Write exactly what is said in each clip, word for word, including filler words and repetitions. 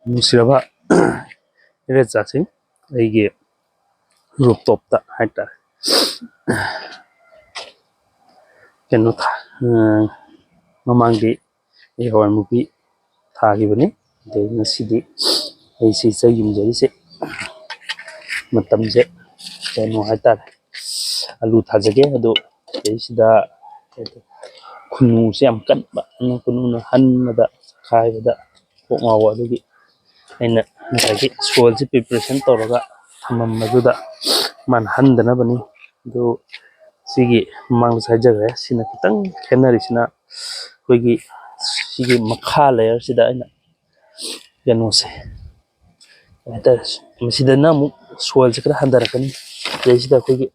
ꯅꯨꯡꯁꯤꯔꯕ ꯏꯔꯦꯠꯆꯥꯁꯤꯡ, ꯑꯩꯒꯤ ꯔꯨꯞꯇꯣꯞꯇ ꯍꯥꯏꯇꯥꯔꯦ, ꯀꯩꯅꯣ ꯊꯥ-, ꯃꯃꯥꯡꯒꯤ ꯑꯩ ꯍꯋꯥꯏ ꯃꯨꯕꯤ ꯊꯥꯈꯤꯕꯅꯤ꯫ ꯑꯗꯩ ꯉꯁꯤꯗꯤ ꯑꯩꯁꯤ ꯆꯩ ꯌꯨꯡꯖꯔꯤꯁꯦ, ꯃꯇꯝꯁꯦ ꯀꯩꯅꯣ ꯍꯥꯏꯇꯥꯔꯦ, ꯑꯂꯨ ꯊꯥꯖꯒꯦ꯫ ꯑꯗꯣ ꯁꯤꯗꯩꯁꯤꯗ ꯈꯨꯅꯨꯁꯦ ꯌꯥꯝ ꯀꯟꯕ, ꯑꯗꯨꯅ ꯈꯨꯅꯨꯅ ꯍꯟꯕꯗ, ꯈꯥꯏꯕꯗ ꯀꯣꯛ ꯉꯥꯎꯕ꯫ ꯑꯗꯨꯒꯤ ꯑꯩꯅ ꯉꯁꯥꯏꯒꯤ ꯁꯣꯏꯜꯁꯦ ꯄ꯭ꯔꯤꯄꯦꯔꯦꯁꯟ ꯇꯧꯔꯒ ꯊꯝꯃꯝꯕꯗꯨꯗ ꯃꯥꯅ ꯍꯟꯗꯅꯕꯅꯤ꯫ ꯑꯗꯨ ꯁꯤꯒꯤ ꯃꯃꯥꯡꯗꯁꯨ ꯍꯥꯏꯖꯈ꯭ꯔꯦ, ꯁꯤꯅ ꯈꯤꯇꯪ ꯈꯦꯠꯅꯔꯤꯁꯤꯅ, ꯑꯩꯈꯣꯏꯒꯤ ꯁꯤꯒꯤ ꯃꯈꯥ ꯂꯦꯌꯔꯁꯤꯗ ꯑꯩꯅ ꯀꯩꯅꯣꯁꯦ, ꯀꯩ ꯍꯥꯏꯇꯥꯔꯦ, ꯃꯁꯤꯗꯅ ꯑꯃꯨꯛ ꯁꯣꯏꯜꯁꯦ ꯈꯔ ꯍꯟꯊꯔꯛꯀꯅꯤ꯫ ꯁꯤꯗꯩꯁꯤꯗ ꯑꯩꯈꯣꯏꯒꯤ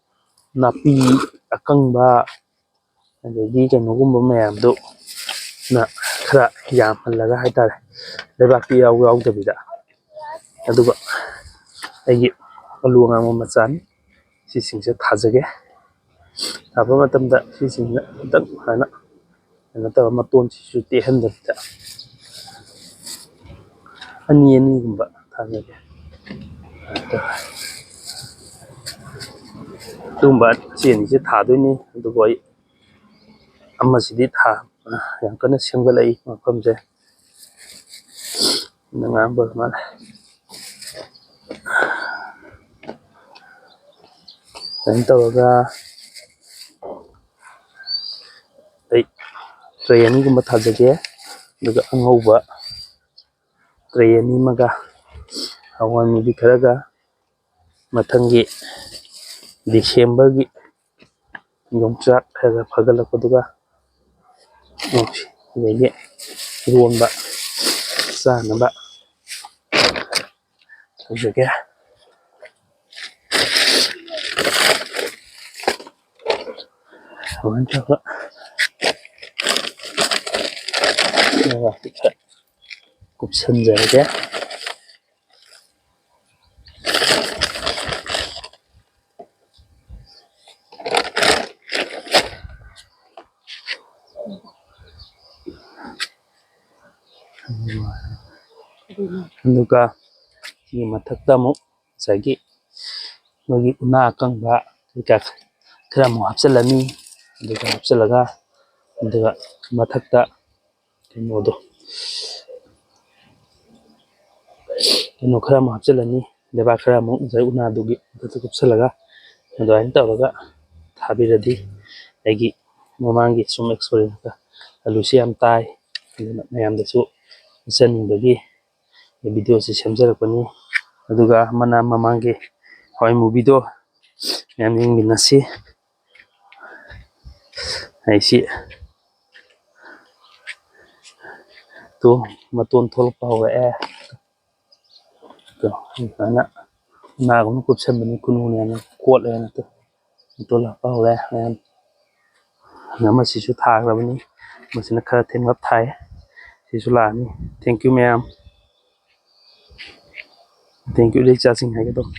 ꯅꯥꯄꯤ ꯑꯀꯪꯕ, ꯑꯗꯒꯤ ꯀꯩꯅꯣꯒꯨꯝꯕ ꯃꯌꯥꯝꯗꯨꯅ ꯈꯔ ꯌꯥꯝꯍꯜꯂꯒ ꯍꯥꯏꯇꯥꯔꯦ, ꯂꯩꯕꯥꯛꯇꯤ ꯏꯌꯥꯎ ꯌꯥꯎꯗꯕꯤꯗ꯫ ꯑꯗꯨꯒ ꯑꯩꯒꯤ ꯑꯂꯨ ꯑꯉꯥꯡꯕ ꯃꯆꯥꯅꯤ, ꯁꯤꯁꯤꯡꯁꯦ ꯊꯥꯖꯒꯦ꯫ ꯊꯥꯕ ꯃꯇꯝꯗ ꯁꯤꯁꯤꯡꯁꯤꯅ ꯈꯤꯇꯪ ꯁꯨꯃꯥꯏꯅ ꯀꯩꯅꯣ ꯇꯧꯔꯒ, ꯃꯇꯣꯟꯁꯤꯁꯨ ꯇꯦꯛꯍꯟꯗꯕꯤꯗ ꯑꯅꯤ ꯑꯅꯤꯒꯨꯝꯕ ꯊꯥꯖꯒꯦ꯫ ꯑꯗꯨꯒꯨꯝꯕ ꯑꯁꯤ ꯑꯅꯤꯁꯦ ꯊꯥꯗꯣꯏꯅꯤ꯫ ꯑꯗꯨꯕꯨ ꯑꯩ ꯑꯃꯁꯤꯗꯤ ꯊꯥ-, ꯌꯥꯝ ꯀꯟꯅ ꯁꯦꯝꯒꯠꯂꯛꯏ ꯃꯐꯝꯁꯦ꯫ ꯉꯥꯡꯕ ꯑꯣꯏꯔ ꯃꯥꯜꯂꯦ꯫ ꯑꯗꯨꯃꯥꯏꯅ ꯇꯧꯔꯒ ꯑꯩ ꯇ꯭ꯔꯦ ꯑꯅꯤꯒꯨꯝꯕ ꯊꯥꯖꯒꯦ꯫ ꯑꯗꯨꯒ ꯑꯉꯧꯕ ꯇ꯭ꯔꯦ ꯑꯅꯤ ꯑꯃꯒ, ꯍꯋꯥꯏ ꯃꯨꯕꯤ ꯈꯔꯒ, ꯃꯊꯪꯒꯤ ꯗꯤꯁꯦꯝꯕꯔꯒꯤ ꯌꯣꯡꯆꯥꯛ ꯈꯔ ꯈꯔ ꯐꯒꯠꯂꯛꯄꯗꯨꯒ, ꯑꯗꯒꯤ ꯏꯔꯣꯟꯕ ꯆꯥꯅꯕ ꯇꯧꯖꯒꯦ꯫ ꯑꯗꯨꯃꯥꯏꯅ ꯇꯧꯔꯒ ꯂꯩꯕꯥꯛꯇꯤ ꯈꯔ ꯀꯨꯞꯁꯟꯖꯔꯒꯦ꯫ ꯑꯗꯨꯒ ꯁꯤꯒꯤ ꯃꯊꯛꯇ ꯑꯃꯨꯛ ꯉꯁꯥꯏꯒꯤ ꯃꯣꯏꯒꯤ ꯎꯅꯥ ꯑꯀꯪꯕ ꯀꯩꯀꯥ ꯈꯔ ꯑꯃꯨꯛ ꯍꯥꯞꯆꯤꯜꯂꯅꯤ꯫ ꯑꯗꯨꯒ ꯍꯥꯞꯆꯤꯜꯂꯒ, ꯑꯗꯨꯒ ꯃꯊꯛꯇ ꯀꯩꯅꯣꯗꯣ, ꯀꯩꯅꯣ ꯈꯔ ꯑꯃꯨꯛ ꯍꯥꯞꯆꯤꯜꯂꯅꯤ, ꯂꯩꯕꯥꯛ ꯈꯔ ꯑꯃꯨꯛ ꯉꯁꯥꯏ ꯎꯅꯥꯗꯨꯒꯤ ꯃꯊꯛꯇ ꯀꯨꯞꯁꯤꯜꯂꯒ, ꯑꯗꯨꯃꯥꯏꯅ ꯇꯧꯔꯒ ꯊꯥꯕꯤꯔꯗꯤ, ꯑꯩꯒꯤ ꯃꯃꯥꯡꯒꯤ ꯁꯨꯝ ꯑꯦꯛꯁꯄꯔꯤꯌꯦꯟꯁꯇ ꯑꯂꯨꯁꯤ ꯌꯥꯝ ꯇꯥꯏ, ꯑꯗꯨꯅ ꯃꯌꯥꯝꯗꯁꯨ ꯄꯤꯖꯅꯤꯡꯕꯒꯤ ꯚꯤꯗꯤꯑꯣꯁꯤ ꯁꯦꯝꯖꯔꯛꯄꯅꯤ꯫ ꯑꯗꯨꯒ ꯑꯃꯅ ꯃꯃꯥꯡꯒꯤ ꯍꯋꯥꯏ ꯃꯨꯕꯤꯗꯣ ꯃꯌꯥꯝ ꯌꯦꯡꯃꯤꯟꯅꯁꯤ꯫ ꯑꯩꯁꯤ ꯇꯨ ꯃꯇꯣꯟ ꯊꯣꯛꯂꯛꯄ ꯍꯧꯔꯛꯑꯦ꯫ ꯇꯨ, ꯑꯗꯨꯃꯥꯏꯅ ꯎꯅꯥꯒꯨꯝꯕ ꯀꯨꯞꯁꯟꯕꯅꯤ, ꯀꯨꯅꯨꯅꯦꯅ ꯀꯣꯠꯂꯦꯅ꯫ ꯇꯨ, ꯃꯇꯣꯟ ꯂꯥꯛꯄ ꯍꯧꯔꯦ ꯃꯌꯥꯝ꯫ ꯑꯃꯁꯤꯁꯨ ꯊꯥꯈ꯭ꯔꯕꯅꯤ, ꯃꯁꯤꯅ ꯈꯔ ꯊꯦꯡꯂꯞ ꯊꯥꯏ꯫ ꯁꯤꯁꯨ ꯂꯥꯛꯑꯅꯤ꯫ Thank you ꯃꯌꯥꯝ꯫ Thank you ꯏꯆꯥꯁꯤꯡ ꯍꯥꯏꯒꯗꯧꯕ꯫